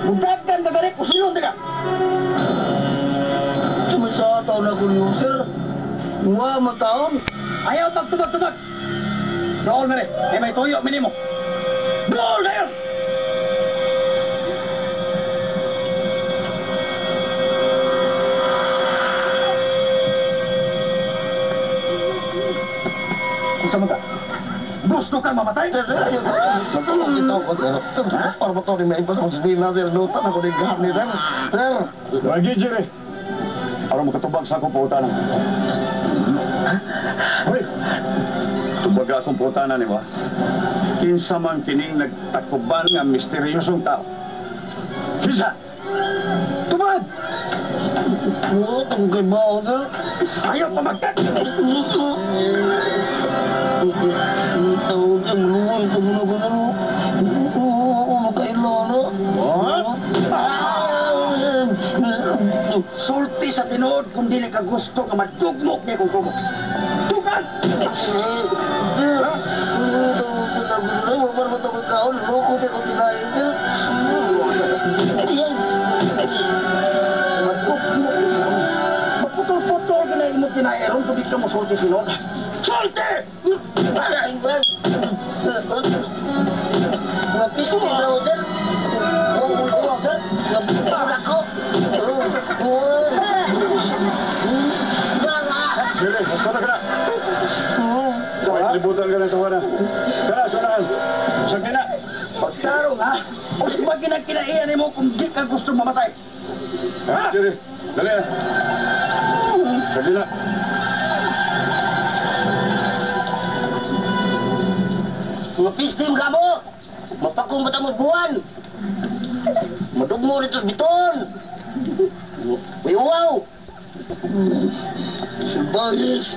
Mudagan ka gani, pusilon ka. Sumisa taon na ko niyo, sir. Wa mataon. Ayaw magtubag-tubag. Dool mere, kay may tuyo minimo. Dool na yun! Unsa man ka? Gusto kang mamatay? Sir, sir, ayaw. Nagtulog ito ko, sir. Sir, para ba ito ni may iba sa mga sir? Nutan ako ni gani, sir. Sir. Lagi, Jerry. Aron makatubag sa akong putana. Hoy! Tubag akong putana ni mo. Kinsa man kining nagtakuban nga misteryosong tao. Kinsa? Tubag! Wa, tungkol kay bao, sir. Ayaw pa magkat! Tawag siya, maluwal ka muna ko, sir. Oo, makailala. What? Sulti sa tinuod kung dili ka gusto nga madugmok niya kung kumo. Tukan! Sir, Madugmok. Maputol-putol ka na imong kinairon kung di ka mosulti sinuod. Sulti! Jerry, sona ka na. Hoy, libutan ka na tawa na. Kana, sona ka. Sagdi na. Pagtarong ha, usbag ginagkinaiyan nimo kung di ka gusto mamatay. Ha, Jerry, dali na. Sagdi na. Mapistim ka mo! Mapakong bata mo buwan! Madugmo rito sa biton! May uwaw! Sibayis!